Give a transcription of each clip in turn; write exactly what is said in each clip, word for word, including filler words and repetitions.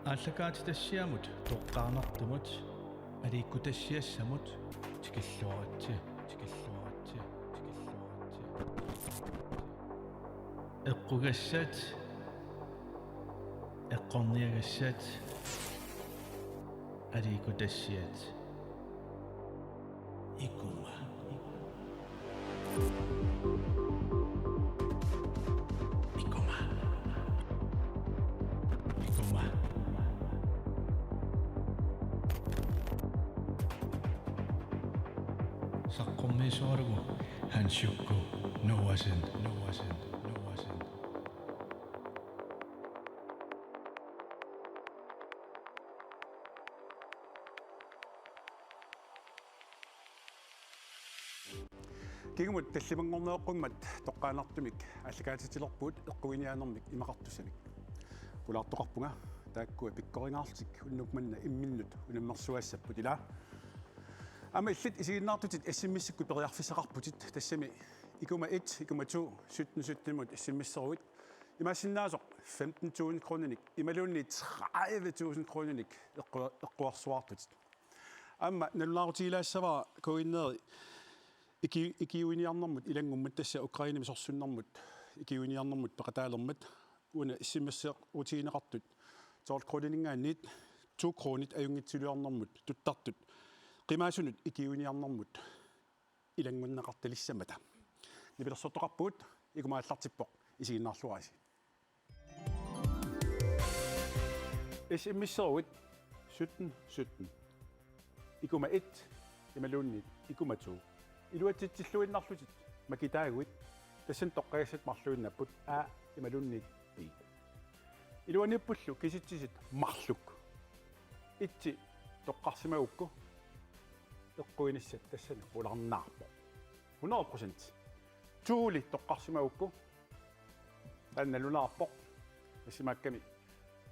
Aallakaatitassiamut toqqaannartumut aliikkutassiassamut tikilluaritsi, tikilluaritsi, tikilluaritsi. Eqqugassat, eqqorniagassat, aliikkutassiat. Ikuma. Ikuma. Ikuma. Saqqummiisoralugu Hansukku Noahsen, Noahsen, Noahsen. Kingumut tallimanngornerup qummut toqqaannartumik aallakaatitilerpugut eqquiniaanermik imaqartussamik. Pulaartoqarpunga taakkua pikkoringaarlutik unnuk manna imminnut unammersugaassapput, ilaa. Aamma illit isiginnaartutit S M S-ikkut periarfissaqarputit, tassami ikuma et, ikuma to, sytten sytten-imut S M S-eruit. Imaassinnaasoq femten tusind kroninik imaluunniit tredive tusind kroninik eqqu-, eqquarsuartutit. Aamma nalunaarutigilaassavat K N R-i iki-, ikiuiniarnermut ilanngummat, tassa Ukrainami sorsunnermut ikiuiniarnermut peqataalermat, una S M S-erutigineqartut tolv kroninngaanniit to kronit ajunngitsuliornermut tuttartut qimaasunut ikiuiniarnermut ilanngunneqartalissammata. Nipilersortoqarpugut, ikuma aallartippoq, isiginnaarluarisi. S M S-eruit sytten sytten, ikuma et imaluunniit ikuma to. Iluatsitsilluinnarlutit makitaaguit, tassani toqqagassat marluinnaapput A imaluunniit B. Iluaniippullu kisitsisit marluk. Et-i toqqarsimagukku eqquinissat tassani qularnaarpoq. Hundrede procent. To-li toqqarsimagukku taanna nalunaarpoq. Tassimaakkami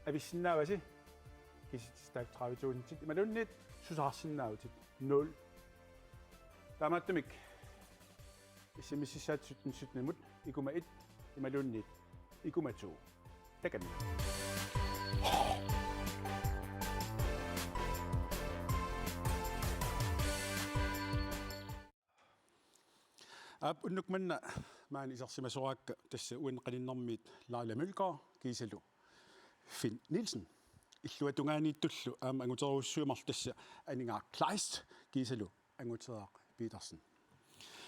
avissinnaavasi kisitsisit tredive tusindit imaluunniit susaarsinnaavutit nul. Taamaattumik S M S-issaat sytten sytten-imut ikuma et imaluunniit ikuma to. Takanna. Aap, unnuk manna maani isersimasoraakka tassa uani qaninnermiit Laila Mølgaard kiisalu Finn Nielsen. Illuatungaaniittullu aamma anguterujussuit marluk, tassa Aningaaq Kleist kiisalu Anguteeraq Petersen.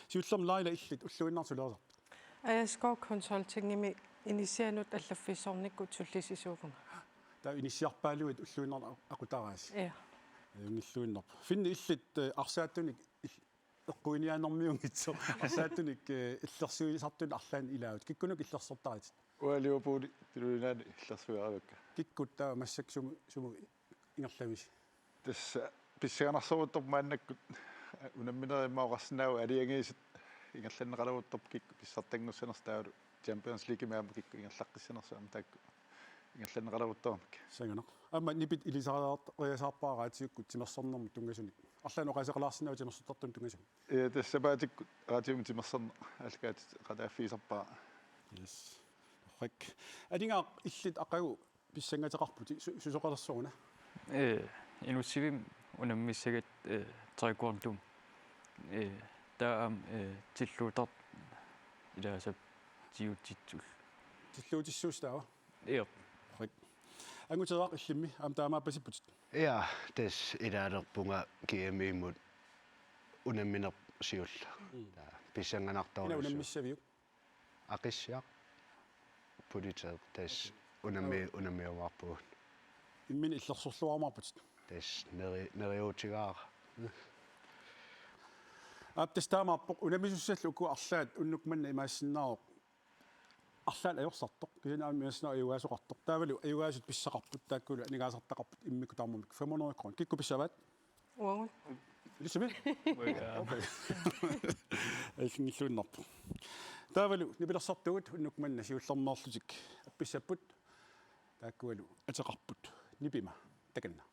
Siullermik Laila, illit ulluinnarni sulerisarpit? Ajaskov Consultingimi inissianut allaffissornikkut sullissisuuvunga. Taava inissiarpaaluit ulluinnarni aqutaraasi. Ja. Ajunngilluinnarpoq. Finn, illit, eh, arsaattunik il-, eqquiniaanermiunngitsoq. Arsaattunik, eh, illersuisartunik arlaannik ilaavit. Kikkunuku illersortaratit? Uanga Liverpooli Pilulinani illersuiaravakka. Kikkut taava massakkut sumut, sumut ingerlavisi? Tassa pissanganarsorujuttorpoq maannakkut unamminerit immaqa oqarsinnaavoq, aalajangiisat ingerlanneqaleruttorput kikkut pissartanngussanersut taavalu Champions Leaguemi aamma kikkut ingerlaqqissanersut aamma taakku ingerlanneqaleruttormik. Sanganaq. Aamma nipit ilisariasaarpara raatiukkut timersornermut tunngasunik. Arlaannik oqaaseqalaarsinnaava timersortartunut tunngasumik? Ee, tassa sapaatikkut raatiumi timersorneq aallakaatitsisoqataaffigisarpara. Yes. Torrak. Aningaaq, illit aqagu pissangateqarputit, su-, susoqalersoruna? Ee, Inussivimmi unammissagiga, ee, taekwondom. Ee, taava aamma, ee, tilluuttartut ilaasa tiutsitsul. Tilluutissuussi taava? Iop. Rik. Anguteeraq, illimmi aamma taamaappasipputit? Ja, tassa ilaalerpunga G M I-mut unamminerput siulleq. Mm. Taava pissanganartorujussuuvoq. Kina unammissaviuk? Aqissiaq, politeeq, tassa unammi-, unammiumaarpugut. Imminut illersorluarumaarputit? Tassa neri-, neriuutigaara. Aap, tassa taamaappoq, unammisussallu uku arlaat unnuk manna imaassinnaavoq arlaat ajorsartoq, kisianni aamma imaassinnaavoq ajugaasoqartoq. Taavalu ajugaasut pissaqarput, taakkulu aningaasartaqarput immikkut tamarmik fem hundrede kroner. Kikkut pissavaat? Uagut. Ilissimi? Uagut. Okay. Ajunngilluinnarpoq. Taavalu nipilersortugut unnuk manna siullermeerlutik appissapput. Taakkualu ateqarput nipima. Takanna.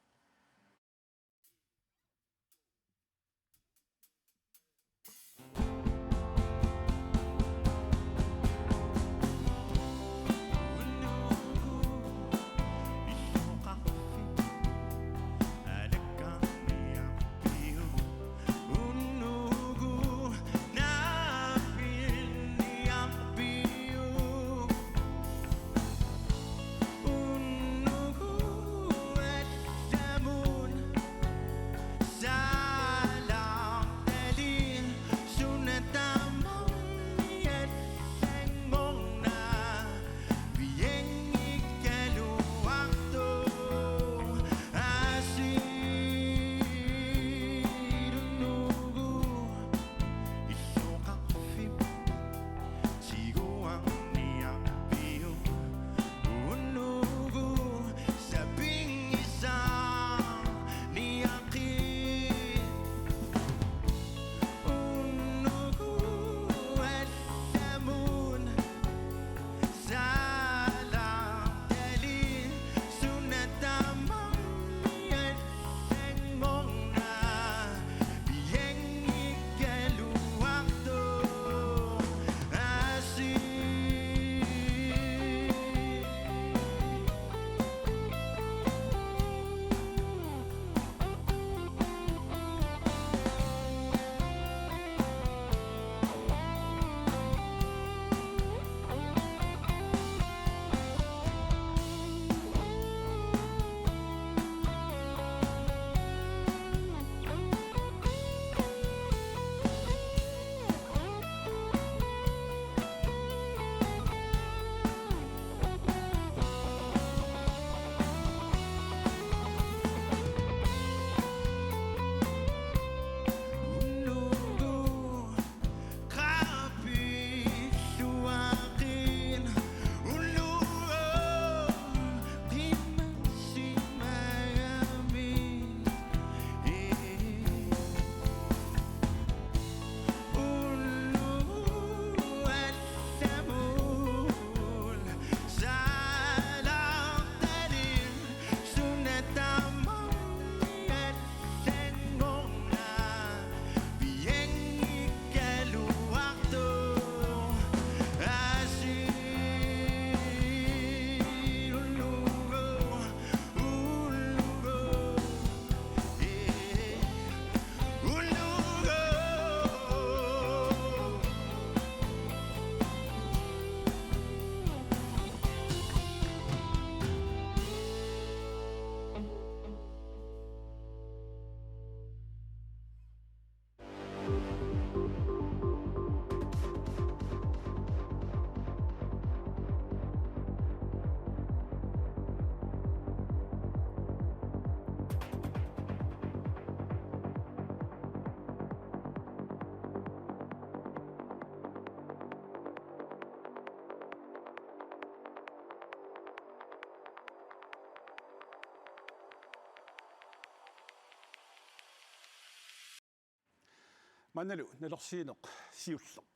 Maannalu nalersiineq siulleq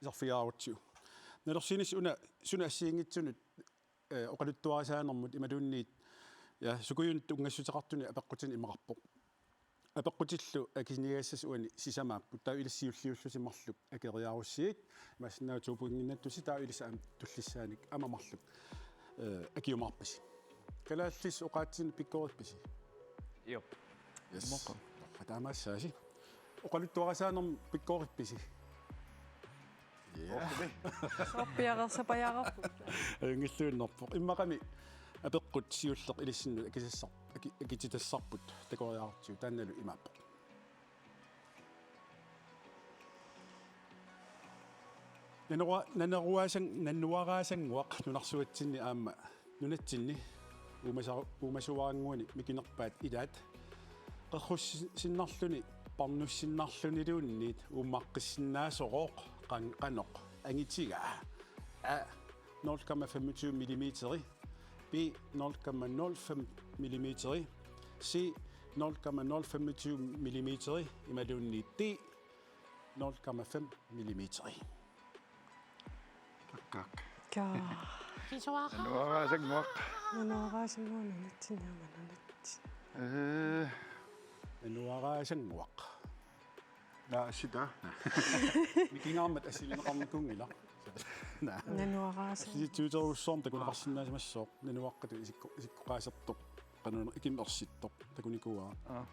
iserfigaarutsigu. Nalersiinissaq una suna assigiinngitsunut, eh, oqaluttuarisaanermut imaluunniit, ja, sukujunut tunngassuteqartunik apeqqutinik imaqarpoq. Apeqqutillu akiniagassasi uani sisamaapput, taava ilissi siulliullusi marluk akeriarussigit, imaassinnaavoq to pointinnattusi, taava ilissi aamma tullissaanik aamma marluk, eh, akiumaarpasi. Kalaallisut oqaatsinut pikkoripppisi? Jop. Yes. Moqa. Torrak taamaassaasi. Oqaluttuarisaanermut pikkoripppisi? Ja. Soorpiareersapajaareerput. Ajunngilluinnarpoq. Immaqami apeqqut siulleq ilissinnut akisissar-, aki-, akititassarput takoriarutsigu, taannalu imaappoq. Nanua-, nanuaraasan-, nanuaraasannguaq nunarsuatsinni aamma nunatsinni uumasa-, uumasuarannguani mikinerpaat ilaat qerrussinnarluni parnussinnarluniluunniit uumaqqissinnaasorooq qan-, qanoq angitigaa? A, nul komma femogtyve millimeteri, B, nul komma nul fem millimeteri, C, nul komma nul femogtyve millimeteri, imaluunniit D, nul komma fem millimeteri. Kakkaak. Kaa. Nanuaraasannguaq. Nanuaraasannguaq nunatsinni aamma nunatsinni. Eh. Nanuaraasannguaq. Naa, assita. Mikigaammat assilineqarnikuunngilaq. Naa. Nanuaraasannguaq. Assilitsiuterujussuarmik takuneqarsinnaasimassooq. Nanuaqqatut isikko-, isikkoqaasertoq. Qanoq ikimersittoq takunikuuara. Aa.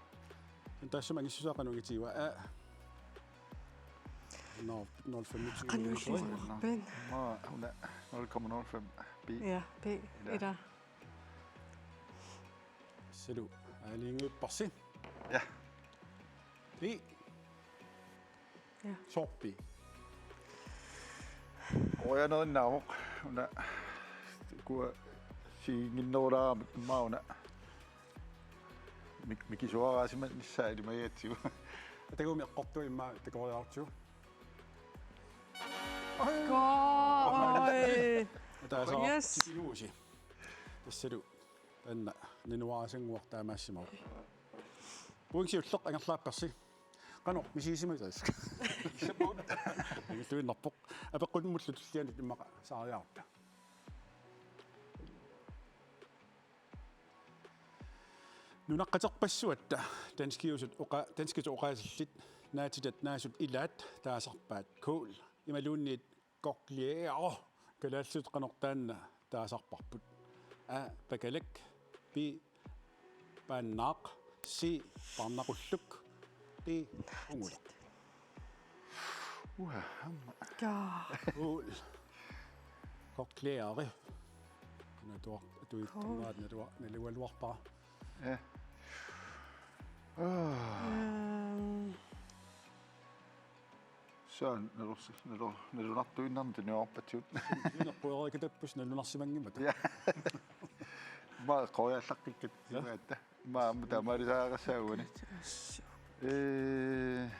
Taassuma angissusaa qanoq angitigaa? A. Nul, nul femogtyve. Qanoq angitigaa? Pen. Maa, una nul komma nul fem. B. Ja, B. Ila. Ila. Sulu. Aaliingiupparsi. Ja. B. Ja. Soorpi? Ojanerinnaavoq una, kua siinginnerulaarami mauna. Mik-, mikisuaraasimannissaa ilimagatsigu. Ataguumi eqqortua immaqa takoriarutsigu. Koi. Ataaseq. Yes. Tikiluusi. Tassalu. Taanna nanuaraasannguaq taamaassimavoq. Pointi siulleq angerlaapparsi. Qanoq misigisimasaas? Angilluinnarpoq. Apeqqutimmullu tullianut immaqa saariarutta. Nunaqqaterpassuatta danskiusut oqa-, danskisut oqaasillit naatitat naasut ilaat taasarpaat kål imaluunniit Cochlear, kalaallisut qanoq taanna taasarparput? A, pakalak, B, paannaaq, C, paarnaqulluk, D, qungulaq. Uha, aamma. Kaa. Cool. Cochlear. Natua-, atuittornaat natua-, nalugaluarpara. Ja. Ah. Ehm. Saan, nalorsi-, nalor-, nalunartuinnarnut tuniorpatsigut. Sinerpuerikatappus nalunarsimanngimmata. Ja. Maa qoriallaqqikkat. Ja. Imaatta. Maa aamma taamaalisariaqassaagut uani. Ee.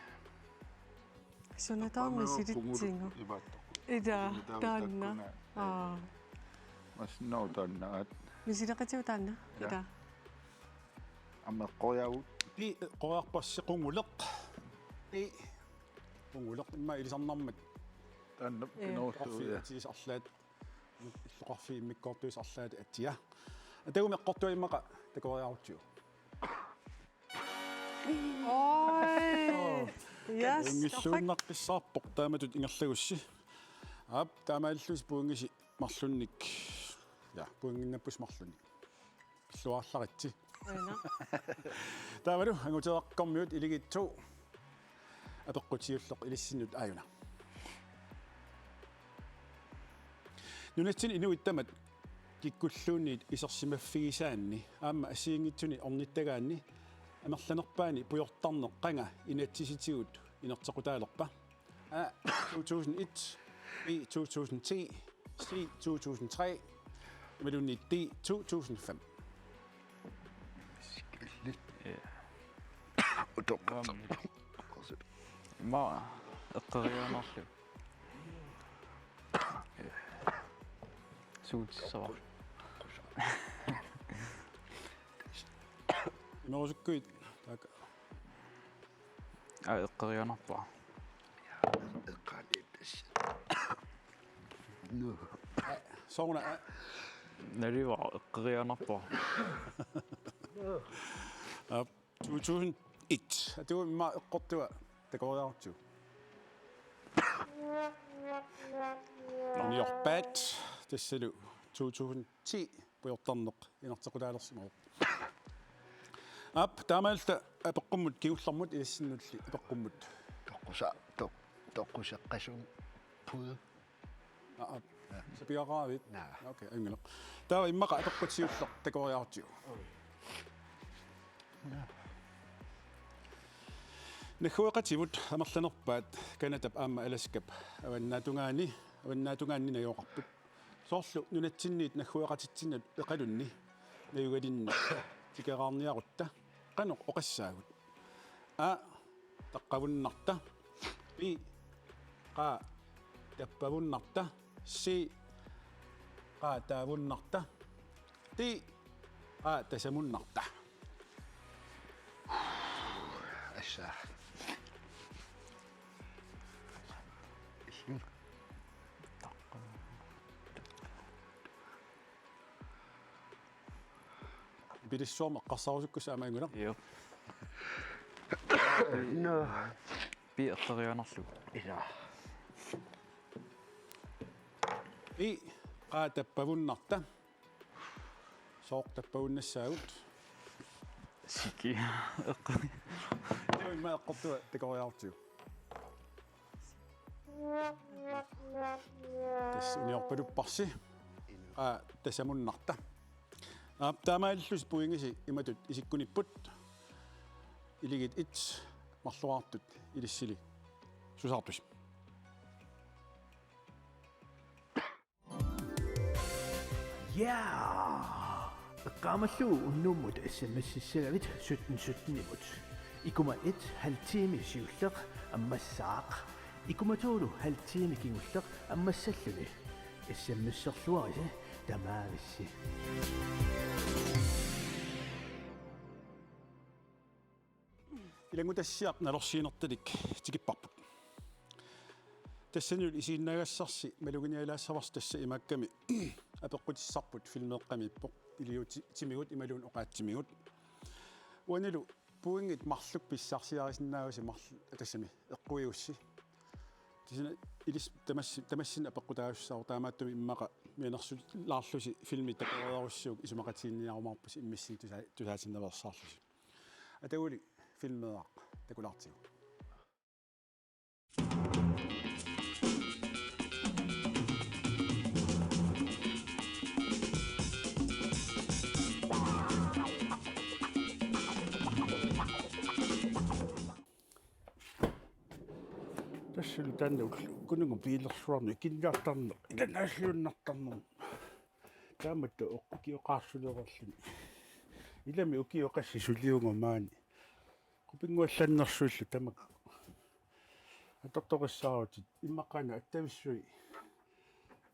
Suna taama qunguluk misilitsigu. Imaattoq. Ila, suna taama taanna. Takkuna. Aa. Mas no taanna aat. Misileqatigut taanna. Ja. Ila. Aamma qoriagut. Pi, qoriarpassi qunguleq. Pi. Qunguleq immaqa ilisarnarmat. Taanna. Ja. Illoqarfiit, ja, atisaat arlaat. Illoqarfiit immikkoortuisa arlaat atia. Ataguumi eqqortua immaqa takoriarutsigu. Oj. Yes. Ajunngilluinnaqqissaarpoq taamatut ingerlagussi. Aap, taamaalillusi pointisi marlunnik. Ja, pointinnappusi marlunnik. Pilluarlaritsi. Aana. Taavalu Angutereqqormiut Iligiit to. Apeqqut siulleq ilissinnut aajuna. Nunatsinni inuit tamat kikkulluunniit isersimaffigisaanni aamma assigiinngitsuni ornittagaanni amerlanerpaani pujortarneq qanga inatsisitigut inerteqqutaalerpa? A, to tusind et, B, to tusind ti, C, to tusind tre, imaluunniit D, to tusind fem. Sikillit. Ja. Utoqqatserpoq. Aamma. Immaqa eqqoriaannarlugu. Suutissavara. Imerusukkuit taakku. Aa, eqqoriarpara. Eqqaani tassa. Nu. Sooruna, aa. Naluara eqqoriarpara. Aap, to tusind et. Atugu immaqa eqqortua takoriarutsigu. Niorpaat tassalu to tusind ti pujortarneq inerteqqutaalersimavoq. Aap, taamaalilluta apeqqummut kingullermut ilissinnulli apeqqummut. Toqqusa-, toq-, toqquseqqasuupput. Aap. Sapigaqaravit? Naa. Okay, ajunngilaq. Taava immaqa apeqqut siulleq takoriarutsigu. Naggueqativut amerlanerpaat Canadap aamma Alaskap avannaatungaani, avannaatungaanni najugaqarput. Soorlu nunatsinniit naggueqatitsinnut Iqalunni najugalinni tikeraarniarutta qanoq oqassaagut? A, taqqavunnarta. B, qaa tappavunnarta. C, qaa taavunnarta. D, qaa tasamunnarta. Assa. Pilissuarmi eqqarsarusukkusi aamma ajunngilaq. Joo. Nå. B eqqoriarlugu. Ilaa. B, qaa tappavunnarta. Sooq tappavunnassaagut? Siki. Eqqori. Taava immaqa eqqortua takoriarutsigu. Tassa uniorpalupparsi. Qaa tasamunnarta. Aap, taamaalillusi pointisi imatut isikkunipput. Illit et, marloriartut ilissili susaartusi. Ja! Eqqaamallugu unnummut S M S-issagavit sytten sytten-imut. Ikuma et halv time siulleq ammassaaq. Ikuma to halv time kingulleq ammassalluni. S M S-erluarisi tamaavissi. Ilanngutassiaq nalorsiinertalik tikipparput. Tassanilu isiginnaagassarsi maluginialaassavarsi tassa imaakkami apeqqutissarput filmeeqqamiippoq. Iliuutsi-, timigut imaluunniit oqaatsimigut. Uanilu pointit marluk pissarsiarisinnaavasi marl-, tassami eqquigussi. Tassani ilissi tamassi-, tamassinnut apeqqutaasussaavoq taamaattumik immaqa mianersullaarlusi filmi takoriarussiuk isumaqatiginninniarumaarpusi immissinnut tusa-, tusaatinnaveersaarlusi. Ataguli filmeeraq takulaartigu. Tassalu taanna ulluukkuninnga biilersuarneq ikinniartarneq, ilanaalliunnartarneq. Taamatut ukioqarsulereerluni. Ilami ukioqassi sulivunga maani. Qupinnguallannersuillu tamakku. Atortoqassaarutit immaqaana attavissui.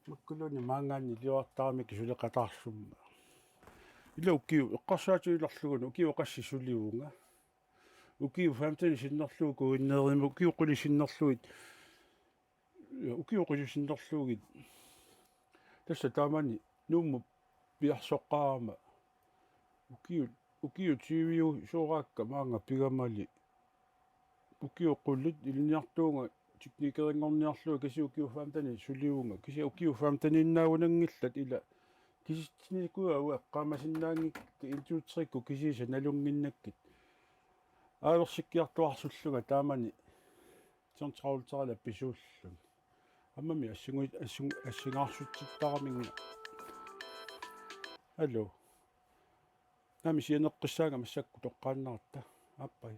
Makkuluunniit maanngaanniit iliuartaramikku suleqataarsummat. Ila ukiut eqqarsaatigilerlugit ukioqassi sulivunga. Ukiut femten sinnerlugit kuinneerimut, ukiut qulit sinnerlugit. Ja, ukiut qulit sinnerlugit. Tassa taamani Nuummut piarsoqqaarama. Ukiut, ukiut tyviusooraakka maanga pigamali. Ukiut qulit ilinniartuunga teknikerinngorniarlunga kisianni ukiut femten sulivunga. Kisianni ukiut femten-innaagunanngillat ila. Kisitsisinnikuuara eqqaamasinnaanngikkukkit intuutserikkut kisiisa nalunnginnakkit. Aaversikkiartuarsullunga taamani John Travoltarallu pisuullunga. Aammami assingu-, assingu-, assingaarsutsittaramigit. Aluu. Naamik sianeqqissaanga massakkut toqqaannaratta. Aappai.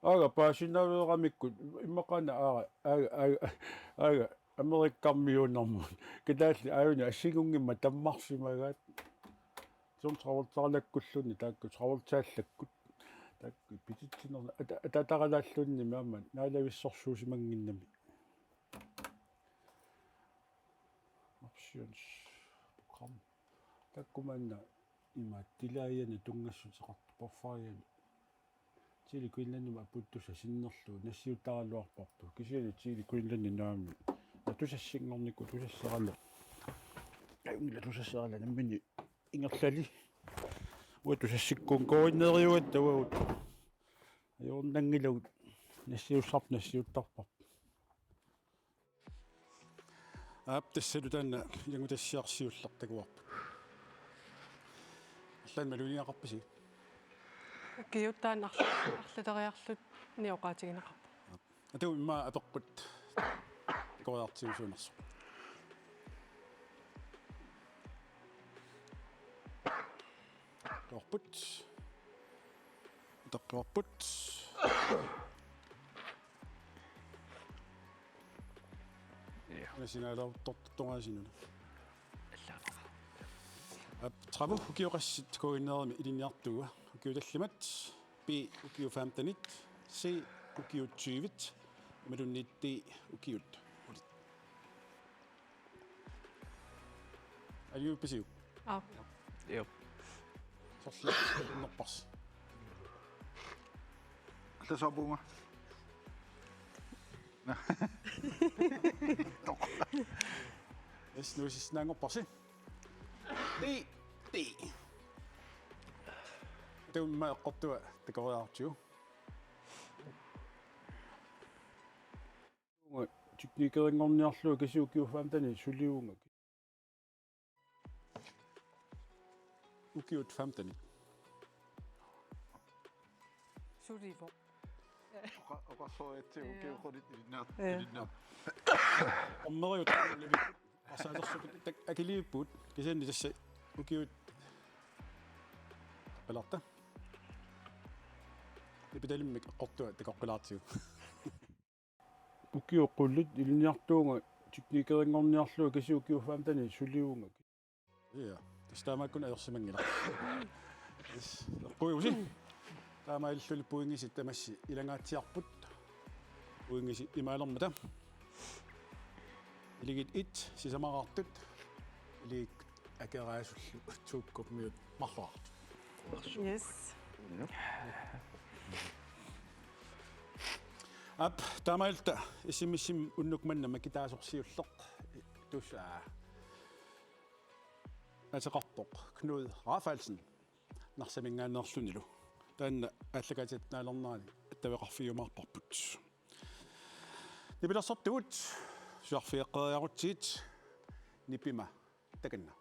Aaga paasinaveeramikkut immaqaana aaga, aaga, aaga, aaga Amerikkarmiuunermut. Kalaallit aajuna assingunngimmat tammarsimagaat. John Travoltaralakkulluunniit taakku Travoltaallakkut. Taakku pititsinerlu ata-, ataataralaalluunniimmi aamma naalavissorsuusimannginnami. Options. Program. Taakku maanna ima tilaajanut tunngassuteqartut porfarianut. Tele Greenlandimi aputtusa sinnerlugu nassiuttaraluarparput. Kisianni Tele Greenlandimi naammi. Tusassinngornikkut tusassaralu. Ajunngilaq, tusassaralu nammineq ingerlali. Uanga tusassikkuunngikkuunneriugatta uagut. Ajornanngilagut nassiussarput nassiuttarparput. Aap, tassalu taanna ilanngutassaasiulleq takuarput. Allanik maluginiaqarpisi? Ukiut taanna arla-, arlaleriarluni oqaatigineqarpoq. Aap. Atuumma apeqqut takoriartigu suunersoq. Takuarput. Takuarput. Ja. Una sinaaleruttortungaasinnuna. Aap, tredive ukioqassit K N R-imi ilinniartuuga. Ukiut tallimat: B ukiut femtenit, C ukiut tyvet, imaluunniit D ukiut nullit. Aliupisiuk? Aap. Jop. Sorleq innerparsi. Tasaapunga. Yes, nuusissinnaanngorparsi. D, D. Atuumma eqqortua takoriartigu. Teknikerinngorniarlugu, kisianni ukiut femtenit suliuvunga. Ukiut femtenit. Sulivoq. Oqa-, oqarsoritsi. Ja. Ukiut qulit ilinniar-, ja, ilinniar-. Ammeriut. Arsaatersugut tak-, akiliipput, kisianni tassa ukiut. Pelarta. Ipitalimmik eqqortua takoqqilaartigu. Ukiut qulit ilinniartuuvunga teknikerinngorniarlugu, kisianni ukiut femtenit suliuvunga. Ja, tassa taamaakkut ajorsimanngilaq. Yes, eqquivusi. Taamaalilluni pointisit tamassi ilangaatsiarput. Pointisit imaalermata. Akuleriit et sisamaraartut. Akuleriit akeraasullu Tuukkormiut marloraartut. Yes. Aap, taamaalilluta S M S-imi unnuk manna makitaasoq siulleq tusaa ateqarpoq Knud Rafaelsen Narsaminngaanneerlunilu. Taanna aallakaatitatta naalernerani attaveqarfigiumaarparput. Nipilersortugut, suliarfigeqqeriarutsigit, nipima takanna.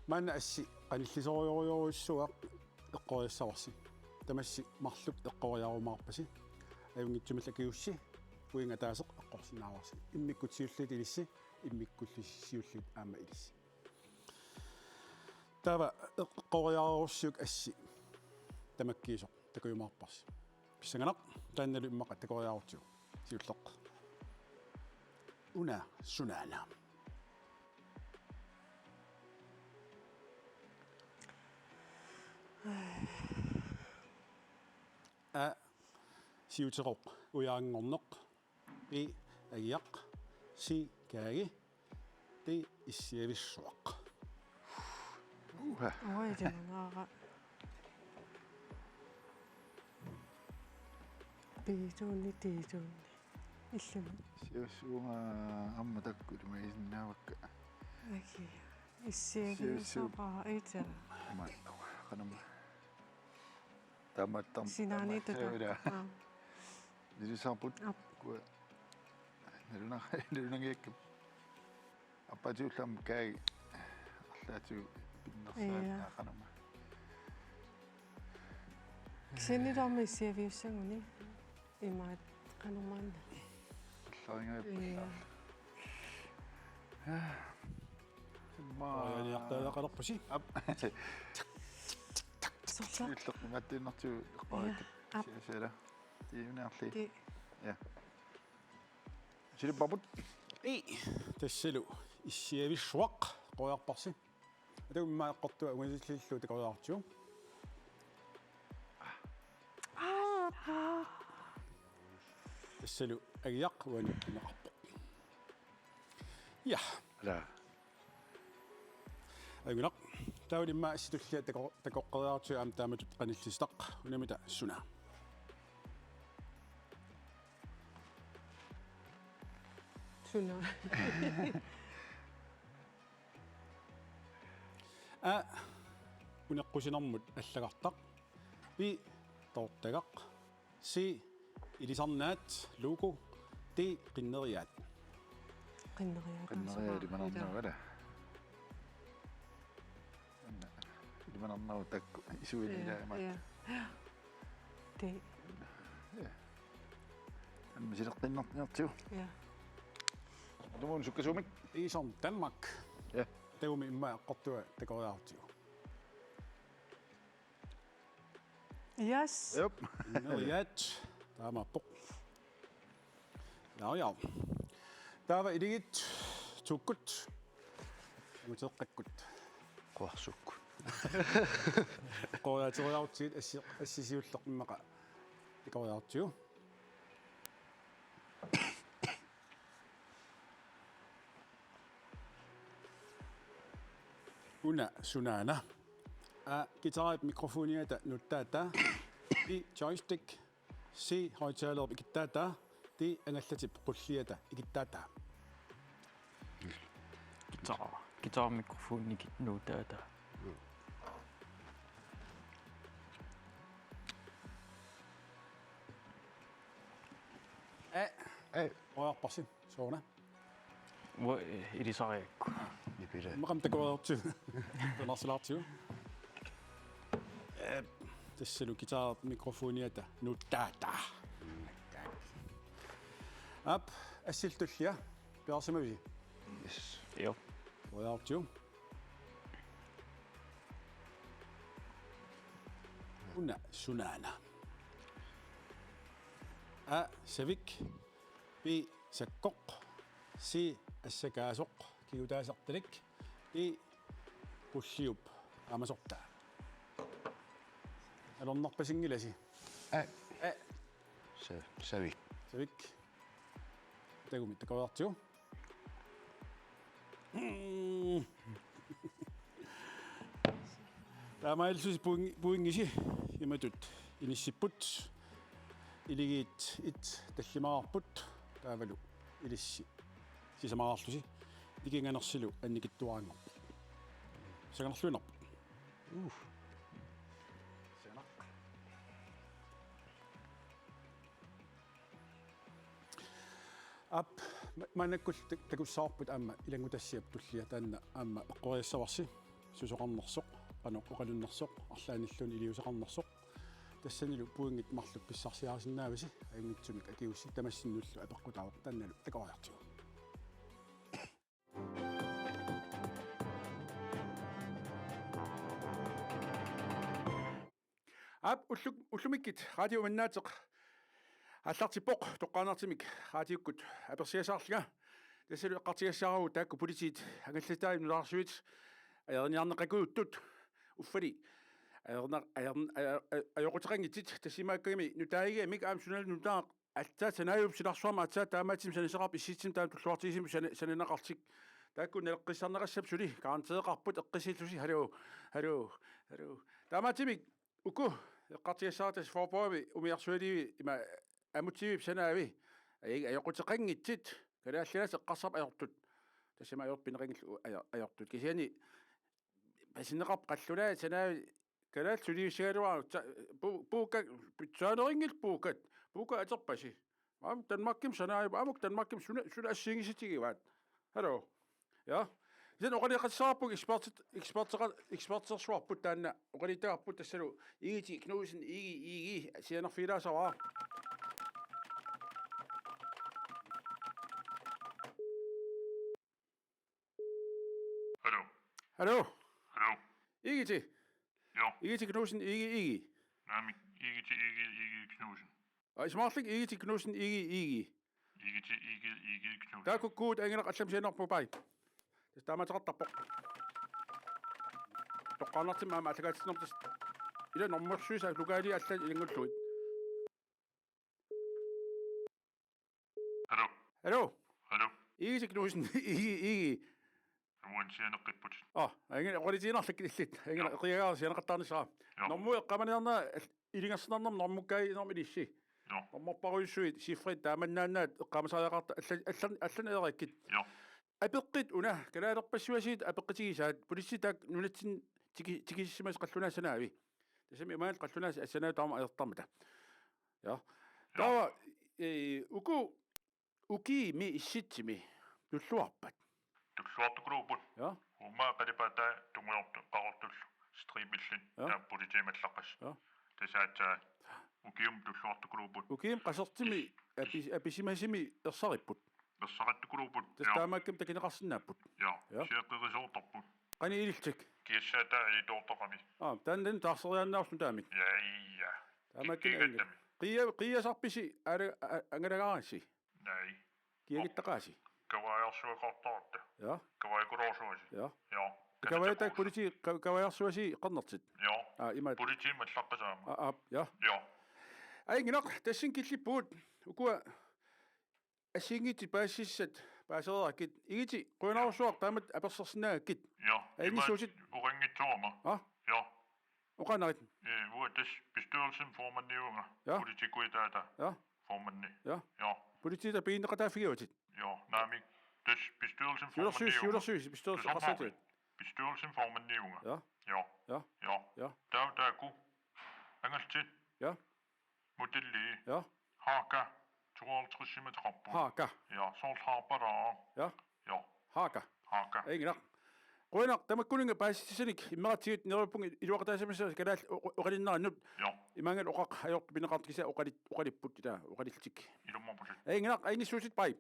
Maanna assi qanillisorujorujussuaq eqqoriassavarsi. Tamassi marluk eqqoriarumaarpasi. Ajunngitsumillu akigussi pointit ataaseq eqqorsinnaavarsi. Immikkut siulliit ilissi, immikkullu siulliit aamma ilissi. Taava eqqoriarussiuk assi tamakkiisoq takujumaarparsi. Pissanganaq, taannalu immaqa takoriarutsigu. Siulleq. Una sunaana. A, siuteqoq ujaanngorneq. B, agiaq. C, kaagi. D, issiavissuaq. Uha. Oj, det var meget rart. Diituni, diituni. Illumi. Siussuunga amma takku ilimagisinnaavakka. Aki. Issiavissuaq itera. Amma, qanamma. Tamattam. Sinaani tama tuta. Ila. Aa. Nilisarput. Ap. Kua. Naluna-, nalunangiakka. Appatiullam kai. Arlaatigut pinnersaat. Ia. Naaqanama. Kisianni taama issiaviussaguni. Imaat qanormaanna. Allaringaappa. Ia. Imma. Oqariartaaqalerpusi. Ap. Sorsa. Illernimattiinnartigu eqqaakka. Ia. Ap. Siasala. Tiiunaarli. Ti. Ja. Silipparput. Ii, tassalu issiavissuaq eqqoriarparsi. Atagu immaqa eqqortua ungasillillu takoriartigu. Tassalu agiaq uani pineqarpoq. Ja. Ala. Ajunngilaq. Taava immaqa assi tullia tako-, takoqqeriartigu aamma taamatut qanillissitaq. Unamita suna? Suna? A, uneqqusinermut allagartaq. B, toortagaq. C, ilisarnaat, logo. D, qinneriaat. Qinneriaat. Qinneriaat, ilimanarnagu, ila. Anna, ilimanarnagu takku isuini. Ja, ilaamat. Ja. D. Ja. Anna sileqqinnarniartigu. Ja. Atumun sukkasuumik. Isom Danmark. Ja. Tagumi immaqa eqqortua takoriartigu. Yes. Jop. Neriat. Taamaappoq. Ja, ja. Taava iligit tukkut. Muteqqakkut. Qorsuk. Qorateriarutsigit assi, assi siulleq immaqa. Takoriartigu. Una sunaana. A, guitarip mikrofoniata nuttaataa. B, joystick. C, højttalerip ikittaataa. D, angallatip qulliata ikittaataa. Guitar. Guitar mikrofoni nuttaataa. A. A. Oqarparsi, sooruna? Uanga ilisariakku. Nipila. Immaqa takoriartigu. Tamarsilaartigu. Ee, tassalu guitar mikrofoniata nuttaataa. Aap, assillu tullia. Piareersimavisi? Yes. Joo. Takoriartigu. Una sunaana. A, savik. B, sakkoq. C, assakaasoq, kigutaasartalik. D, qulliup aamasortaa. Alornarpasinngilasi. A. A. Sa-, savik. Savik. Tagumi takoriartigu. Mm. Taamaalillusi pointi, pointisi imatut inissipput. Iligiit et tallimaarput taavalu ilissi sisamaraarlusi. Nikinganersilu annikitsuaraanngorpoq. Sanganarluinnarpoq. Uh. Sianaq. Aap, ma-, maannakkut tak-, takussavarput aamma ilanngutassiap tullia taanna aamma eqqoriassavarsi. susoqarnersoq, qanoq oqalunnersoq, arlaannilluunniit iliuuseqarnersoq. Tassanilu pointit marluk pissarsiarisinnaavasi, ajunngitsumik akigussi. Tamassinnullu apeqqutaavoq, taannalu takoriartigu. Aap, ullu-, ullumikkut Radio Imannaateq aallartippoq, toqqaannartumik raatiukkut apersigasaarlunga. Tassalu eqqartugassaraarput taakku politiit angallasitaat nutaarsuit ajorniarneqakujuttut, uffali ajorna-, ajorn-, ajo-, ajo-, ajoquteqanngitsut, tassumaakkami nutaagigamik aamma sunalu nutaaq aatsaat sanaajup silarsuarmi aatsaat taamaattumik sanasoqarpoq, issittumi taama tulluartigisumik sana-, sananeqarlutik. Taakku naleqqissarneqassappat suli garanteeqarput eqqissillusi: Hallo, hallo, hallo. Taamaattumik uku eqqartugassaraat tassa forborgimi umiarsualivi ima amutsivip sanaavi: Aj-, ajoquteqanngitsut, Kalaallit Nunaat eqqarsarput ajortut. Tassami ajortut pineqanngillat, ajo-, ajortut. Kisianni paasineqarpoq qallunaat sanaavi kalaallit suliussagaluarutta. Pu-, puukka, pitsaaneqanngilaq puukkat. Puukkat atorpasi. Aamma Danmarkimi sanaajupput, aamma Danmarkimi suna, suna assigiinngissutigivaat. Hallo. Ja. Kisianni oqaloqateqarpoq ekspertit, eksperteqa-, ekspertersuarput taanna oqaluuttagarput, tassalu Igiti Knudsen, Igi, Igi, sianerfigilaassavat. Hallo. Hallo. Hallo. Igiti. Joo. Igiti Knudsen, Igi, Igi. Naamik, Igiti, Igi, Igi Knudsen. Aa, isumaqarlunga Igiti Knudsen, Igi, Igi. Igiti, Igi, Igi Knudsen. Taakku kuut angineq allamik sianerput, baj. Tassa taamaateqartarpoq. Toqqaannartumik aamma aallakaatitsinermut tassa. Ila normuersuisa lokalia allat ilanngullugit. Hallo. Hallo. Hallo. Igiti Knudsen, Igi, Igi. Amuan sianeqqipput. Aa, angineq oqalutiinnarlukkit illit. Angineq. Joo. Eqiagaara sianeqattaarnissara. Joo. Normu eqqaamaniarnera il-, ilungersunarnermi normukkaaginnarmik ilissi. Joo. Normukarujussuit, siffrit taamannaannaat eqqaamasariaqarta alla-, allan-, allanneq ereekkit. Joo. Apeqqut una, kalaalerpassuarnik apeqqutigisaat, politiit taakku nunatsinni tiki-, tikisissimasut qallunaat sanaavi. Tassami imaanngilaq qallunaat sanaajuttut taama ajortarmata. Ja. Joo. Taava, eh, uku ukiumi issitsimi tulluarpat? Tulluartukuluupput. Ja. Uuma qalipaataa tungujortoq qaqortullu striipillutik. Ja. Taava politiit mallaqqasoq. Ja. Tassa aatsaat ukiumi tulluartukuluupput. Ukiumi qasertumi is-, is- apis-, apisimasumi ersaripput. Ersarittukuluupput. Tassa. Joo. Taamaakkami takuneqarsinnaapput. Joo. Ja. Siaqqerisoortarput. Qanoq ilillutik? Kiassaataa ajutoortaqami. Aa, taanna taarseriaannaarlugu taamik. Ja, ja. Taamaakkami. Kikkiigattami. Qia-, qiasarpisi aala-, a-, angalagaarassi? Naai. Kiagittaqaasi? Kavaajarsuaqartarutta. Ja. Kavaajakuluarsuasi. Ja. Ja. Kavaajata-, politiit ka-, kavaajarsuasi qernertit. Ja. Aa, imaat. Politiit mallaqqasoq aamma. Aa, aap, ja. Ja. Angineq, tassani killippugut, ukua assigiinngitsut paasissat paasereerakkit. Igiti, qujanarsuaq taamatut apersorsinnaagakkit. Ja. Angissuusit. Imaat oqanngitsoorama. Aa? Ja. Oqaannarit. Eh, uanga tassa bestyrelsimi formandiuvunga. Ja. Politiit kuitaata. Ja. Formandi. Ja. Ja. Politiit pigineqataaffigiuatit. Ja, naamik. Tassa bestyrelsimi formandiuvunga. Siulersuis-, siulersuis-, bestyrelsimi. Tusarnaarpit? Qassatigut. Bestyrelsimi formandiuvunga. Ja. Ja. Ja. Ja. Ja. Taava taakku angaltit. Ja. Modelli. Ja. Haka. Tooghalvtredsimateqarpoq. Haka. Ja, soorlu Harpalaaq. Ja. Ja. Haka. Haka. Angineq. Qujanaq, tamakkuninnga paasissusinik immeratsigit, neriuppunga iluaqutaasimassaasi kalaallit o-, o-, oqalinnerannut. Ja. Imaanngilaq oqaq ajortut pineqartut kisianni oqalit-, oqalipput ila, oqalillutik. Ilumorputit. Angineq, angissuusit, baj.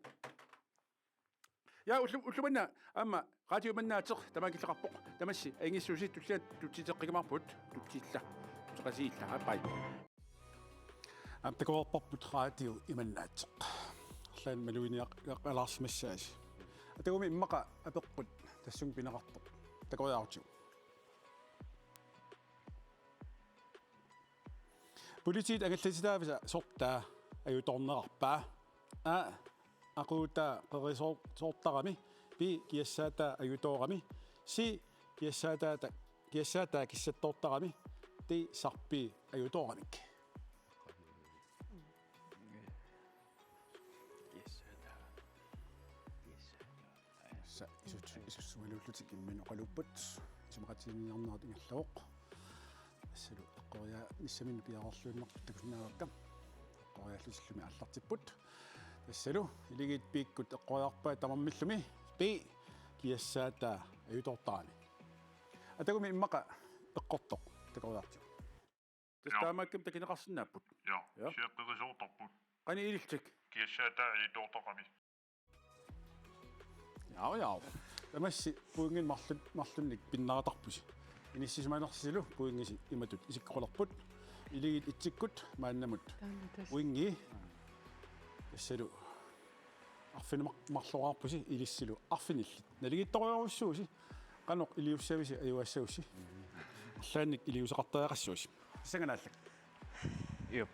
Ja, ullu-, ulloq manna aamma Radio Imannaateq tamakkileqarpoq. Tamassi angissuusit tulliani tutsiteqqigimaarpugut, tutsilla. Tuteqatigilla. Aap, baj. Aamma takoreerparput Radio Imannaateq. Arlaannik maluginiaq-, -alaarsimassaasi. Atagumi immaqa apeqqut tassunga pineqartoq. Takoriartigu. Politiit angallatitaavisa sortaa ajutoornerarpaa? A, aquutaa qerisoor-, soortarami. B, kiassaataa ajutoorami. C, kiassaataa ta-, kiassaataa kissattoortarami. D, sarpii ajutooramik. Tassa isut-, isussumaluullutik imminut oqaluupput. Isumaqatigiinniarnerat ingerlavoq. Tassalu eqqoriaanissaminnut piareerluinnartut takusinnaavakka. Eqqoriallutillumi aallartipput. Tassalu Akuleriit B-kkut eqqoriarpaat tamarmillumi. B, kiassaataa ajutoortarami. Atagumi immaqa eqqortoq takoriartigu. Tassa taamaakkami takineqarsinnaapput. Ja, ja. Siaqqerisoortarput. Qani ilillutik. Kiassaata ilitoortaqami. Jaa, jaa. Tamassi pointit marlun-, marlunnik pinnaartarpusi. Inissisimanersilu pointisi imatut isikkoqalerput. Iligiit etsikkut maannamut. Taanna tassa. Pointi. Tassalu arfineq-, marloraarpusi ilissilu arfinillit. Naligiittorujussuusi. Qanoq iliussavisi ajugassagussi. Arlaannik iliuuseqartariaqassuusi. Sanganaallik. Jep.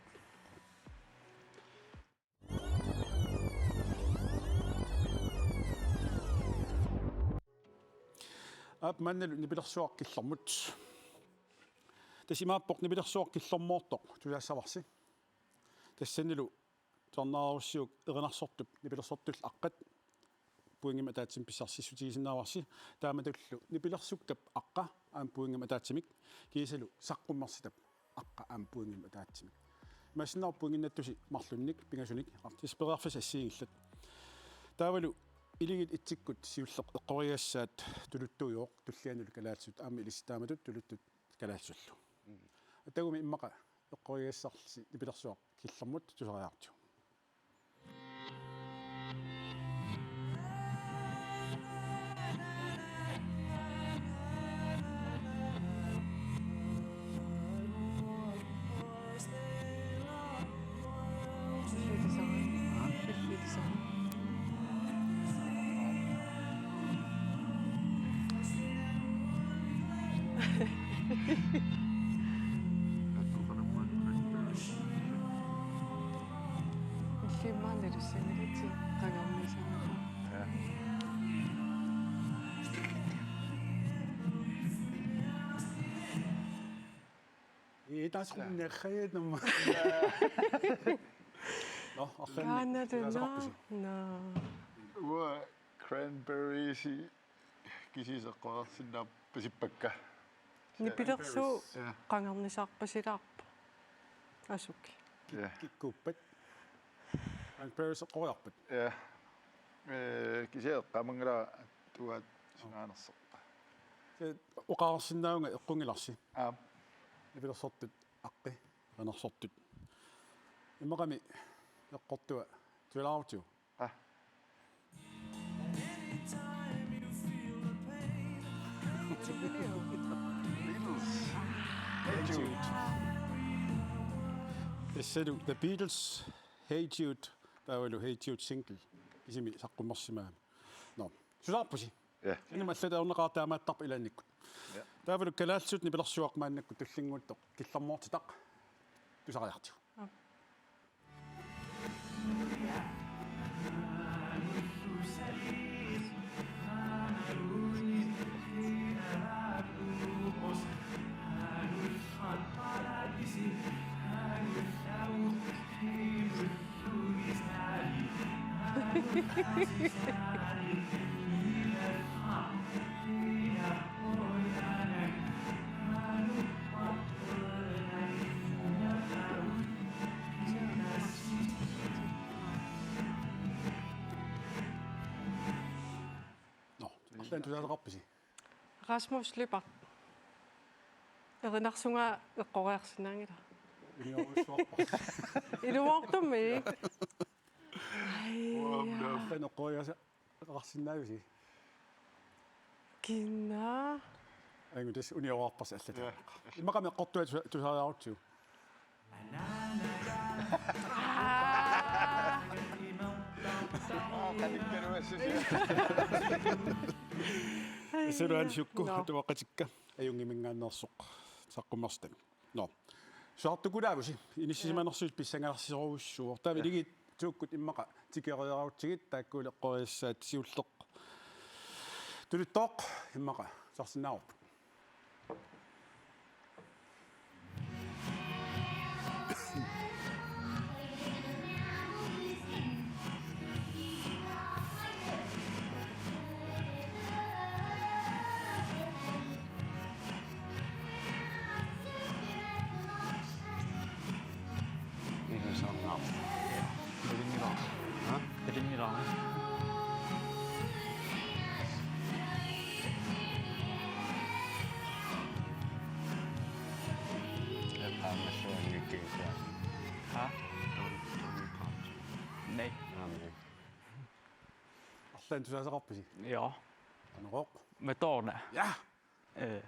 Aap, maannalu nipilersuaq killormut. Tassa imaappoq nipilersuaq killormoortoq tusassavarsi. Tassanilu tusarnaararussiuk erinarsortup nipilersortullu aqqat pointimik ataatsimik pissarsissutigisinnaavarsi. Taamatullu nipilersukkap aqqa aamma pointimik ataatsimik kiisalu saqqummersitap aqqa aamma pointimik ataatsimik. Imaassinnaavoq pointinnattusi marlunnik pingasunik artis periarfissat assigiinngillat. Taavalu iligiit etsikkut siulleq eqqorigassaat tuluttuujuvoq tullianullu kalaallisut aamma ilissi taamatut tuluttut kalaallisullu. Atagumi immaqa eqqorigassarsi nipilersuaq killormut tusariaqartigu. Illimmaannalu sanilati qangarnisaanata. Ja. Ii, taas kun nerrajat namma. Nå, arlaannik. Kaanatuna. Tusasaqarpusi. Naa. Uanga cranberries kisiisa eqqoriarsinnaappasippakka. Nipilersuut. Ja. Qangarnisaarpasilaarpoq. Asuk. Ja. Kikkuuppat? Cranberries eqqoriarpat? Ja. Ee, kisianni eqqaamanngilara tuaat singaanersoq. Tassa oqarsinnaavunga eqqunngilarsi. Aap. Nipilersortut aqqi, erinarsortut. Immaqami eqqortua tusaraarutsigu. Ah. Beatles. Hey Jude. Tassalu The Beatles, Hey Jude, taavalu Hey Jude single, kisimi saqqummersimagamik. Nå, susaarpusi. Ja. Inummut allatut ajornaqaaq taamaattarpoq ilaannikkut. Ja. Taavalu kalaallisut nipilersuaq maannakkut tullinnguuttoq killormoortitaq tusariaqartigu. Aap. Nå, arlaannik tusaasoqarpisi? Rasmus Lyberth. Erinarsugaa eqqoriarsinnaanngilara. Inuuarsuarpa. Inuuartummi. Ai. Uam, ja. Arlaannik eqqoriarsi-, eqqoriarsinnaajusi. Kina. Angu tassa uniorarpasi allat. Ja. Immaqami eqqortua tusa-, tusariarutsigu. Suluan sukku. Nå. Tuaqatikka. Ajunngiminngaanneersoq saqqummersitami. Nå. Susaartukulaavusi, inissisimanersuusi pissangalersisorujussuuvoq. Taava iligiit suukkut immaqa tikeriarutsigit taakkuuleqqoriassaat siulleq tuluttooq immaqa tusarsinnaavarput. Ilusaarnaq. Ilinngilaq. Ha? Ilinngilaq. Massaanngikkiisa. Ha? Nei. Amen. Arlaannik tusaasoqarpisi? Ja. Qanoq? Madonna. Ja. Eh,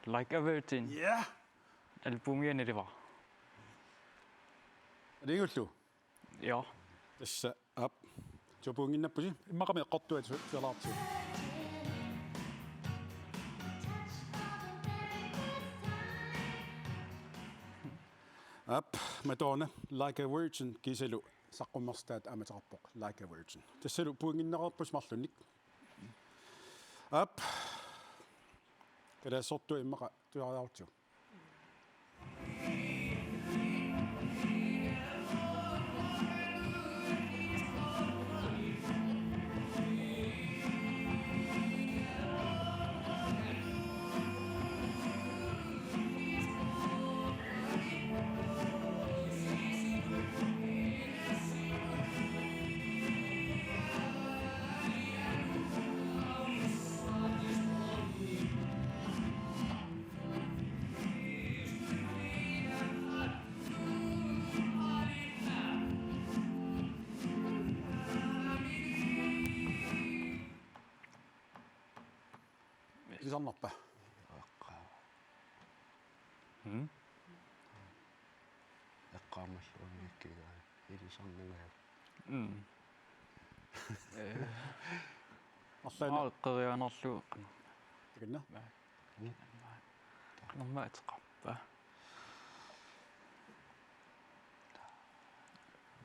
Like a Virgin. Ja. Albumia nilivara. Aliigullu? Ja. Tassa aap. Tupinnginnappusi. Immaqami eqqortua tu-, tualaartigu. Aap, Madonna, Like a Virgin, kiisalu saqqummersitaat aamma ateqarpoq, Like a Virgin. Tassalu pointinnaqarpusi marlunnik. Aap. Kalaallisortua immaqa tusaariartigu. Ilisarnarpa? Eqqaa. Mm? Eqqaamalluunniikkiga ilisarnangaat. Mm. Eh. Arlaannik. Aa, eqqoriaannarlugu. Takanna? Naa. Mm. Qanormaa ateqarpa?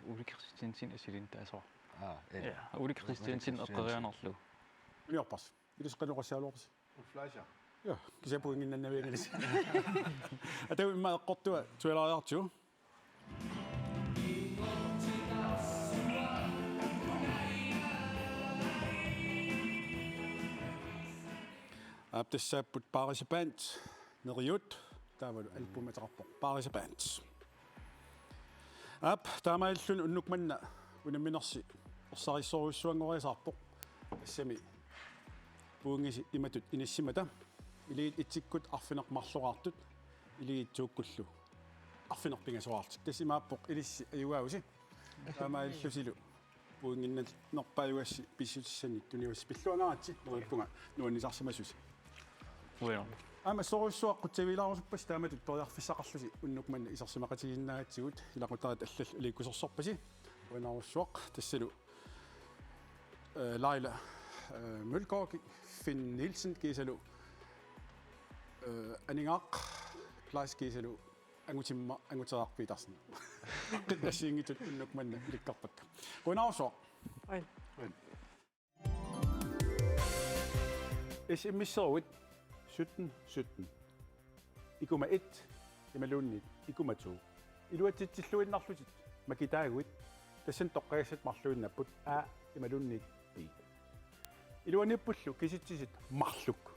Ole Christiansen assilintaasua. Aa, eh. Ja, Ole Christiansen. Ole Christiansen eqqoriaannarlugu. Uniorpars. Ilissi qanoq oqassaagaluarpisi? Ulf Fleischer. Ja, kisianni pointinnginnavianngilasi. Atagu immaqa eqqortua tualaariartigu. Aap, tassaapput Paarisa Band, Neriut, taavalu albumia ateqarpoq Paarisa Band. Aap, taamaalilluni unnuk manna unamminersi ersarissorujussuanngoriasaarpoq. Tassami pointit imatut inissimata. Iligiit etsikkut arfineq-marloraartut. Iligiit tookkullu arfineq-pingasoraartut. Tassa imaappoq ilissi ajugaavusi. Taamaalillutilu pointinnginnerpaajugassi pissutissannik tuniugassi pilluangaaratsi, neriuppunga nuannisarsimasusi. Qujanaq. Aamma assorujussuaq qutsavigilaarusuppat taamatut periarfissaqarlusi unnuk manna isersimaqatigiinnaagatsigut, ilaqutariit allallu aliikkusersorpasi. Qujanarsuaq. Tassalu, eh, Laila, eh, Mølgaard, Finn Nielsen kiisalu, eh, Aningaaq Kleist kiisalu Angutimma, Anguteriaraq Petersen. Assigiinngitsut unnuk manna ilikkarpakka. Qujanarsuaq. Oj. S M S-eruit sytten sytten. Ikuma et imaluunniit ikuma to. Iluatsitsilluinnarlutit makitaaguit, tassani toqqagassat marluinnapput A imaluunniit B. Iluaniippullu kisitsisit marluk.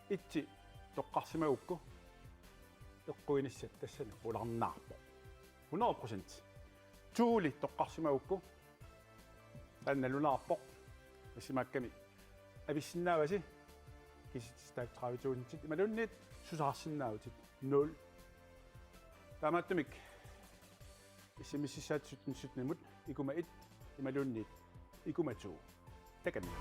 Etsi toqqarsimagukku eqquinissat tassani qularnaarpoq. Hundrede procent. Toli toqqarsimagukku taanna nalunaarpoq. Tassimaakkami avissinnaavasi kisitsisitaat tredive tusindit imaluunniit susaarsinnaavutit nul. Taamaattumik S M S-issaat sytten sytten-imut ikuma et imaluunniit ikuma to. Takanna.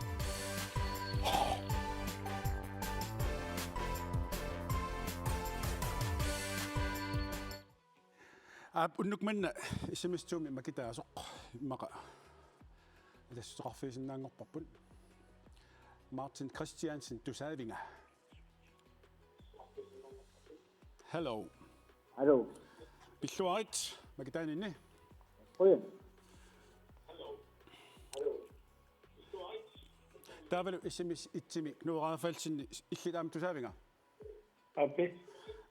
Aap, unnuk manna S M S to-mi makitaasoq immaqa atassuteqarfigisinnaanngorparput. Martin Christiansen, tusaavinga. Hello. Aluu. Pilluarit, makitaaninni. Qujan. Taavalu S M S et-imi Knud Rafaelsen, illit aamma tusaavinga? Aappi.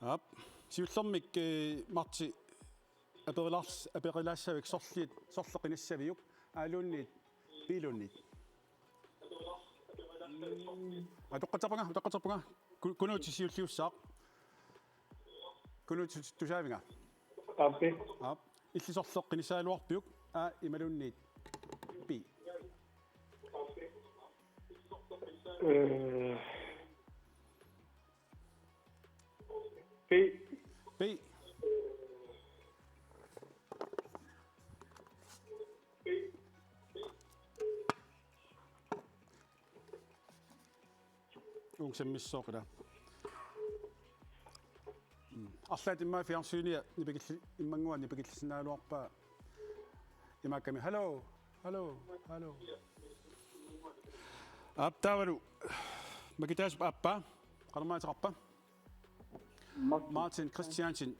Aap. Siullermik, eh, Marti aperilaars-, aperilaassavik sorliit, sorleq inissaviuk, A-luunniit, B-luunniit? Atoqqatserpunga, atoqqatserpunga. Ku-, Kunuuti siulliussaaq. Kunuuti tusaavinga? Aappi. Aap. Illit sorleq inissagaluarpiuk, A imaluunniit B? Eh, B. B. Uunga sammissooq ila. Mm. Arlaat immaqa fjernsynia nipikilli-, immannguaq nipikillisinnaagaluarpaa. Imaakkami: "Hallo, hallo, hallo." Aap, taavalu makitaasup aappaa. Qanormaa ateqarpa? Martin. Martin Christiansen,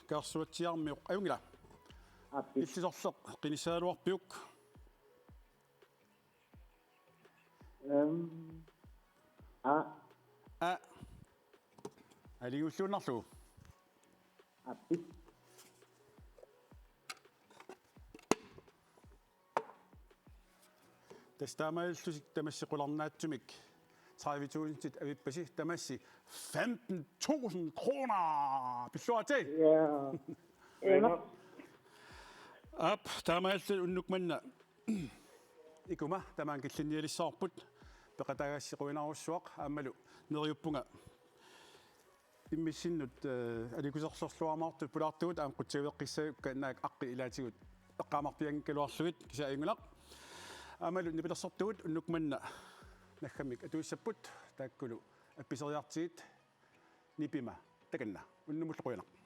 Kaarsuatsiaarmiut, ajunngila? Aappi. Illit sorleq qinissaagaluarpiuk? Ehm, a. A. Aligulluinnarlugu. Aappi. Tassa taamaalillusi tamassi qularnaatsumik tredive tusind avippasi, tamassi femten tusind kroner. Pilluaritsi? Ja. Aap, taamaalillusi unnuk manna ikuma tamaanga killinnialissavarput, peqataagassi quinarujussuaq, aammalu neriuppunga immissinnut, eh, aliikkusersorluarumaartut pulaartugut aamma qutsavigeqqissagukka, naak aqqi ilaatigut eqqaamarpianngikkaluarlugit, kisianni ajunngilaq. Aammalu nipilersortugut unnuk manna naggammik atuissapput, taakkulu appiseriartigit nipima takanna. Unnummullu qujanaq.